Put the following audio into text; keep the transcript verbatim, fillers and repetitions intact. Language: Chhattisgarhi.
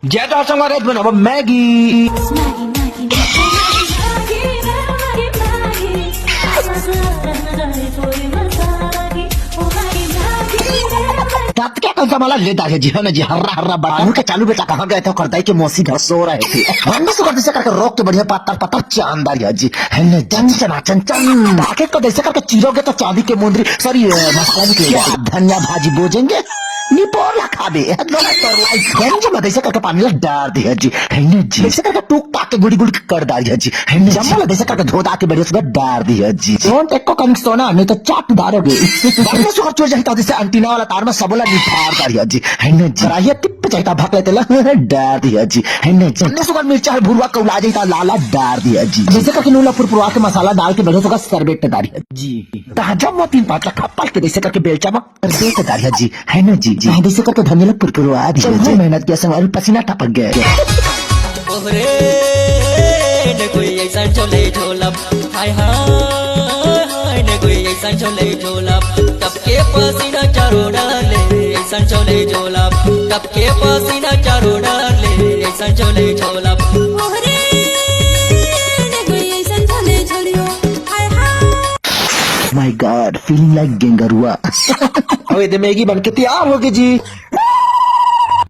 जय तो संगवारी, आज बनाबो मैगी। तब क्या कौन सा मला ले डारे जी, है ना जी, हर्रा हर्रा बटा। मुँह के चालू बेटा कहाँ गए थे, ओकर दाई के मौसी घर सो रहे थे। बंदे से कर, जैसे करके रोक के बढ़िया पत्थर पत्थर चांद डारी है जी, है ना, चन चना चन चन। बाकी को जैसे करके चीरोगे तो चांदी के मुंदरी, सॉरी, मसाला निकलेगा। धनिया भाजी बोजेंगे, निपोर ला खाबे, है ना, तोर लाई। गंज में जैसे करके पानी ला डार दी है जी, है ना जी। जैसे करके टूक टाक के गुड़ी गुड़ी कर डारी है जी, है ना जी। जम्मा ला जैसे करके धोधा के बढ़िया सुबह डार दी है जी। Don't एको कनिक सोना, नहीं तो चाट डारोगे। बंदे से कर चोर जाता जैसे एंटीना वाला तार में सबला निखार डारी है जी, है ना जी। कराही टिप जाता भक लेते ला, डार दी है जी, है ना जी। बंदे से कर मिर्चा है भुरवा कौला जाता लाला डार दी है जी। जैसे करके नूला फुरफुरवा के मसाला डाल के बढ़िया सुबह शरबत डारी है जी। ताजा मोतीन पातला खप्पल के जैसे करके बेलचा में कर दे तो डारिया जी, है ना जी, जी। हाँ, जैसे करके धनिया ला पुरपुरवा दिया जी। मेहनत किया संग और पसीना टपक गया। ओहरे ने कोई ऐसा झोले झोलब, हाय हाय हाय, ने कोई ऐसा झोले झोलब, टपके पसीना चारों डाले, ऐसा झोले झोलब, टपके पसीना चारों डाले, ऐसा झोले झोलब। ओहरे ने कोई ऐसा झोले झोलियो, हाय हाय। My God, feeling like गेंगरुआ। अब ये मैगी बन के तैयार हो गई जी।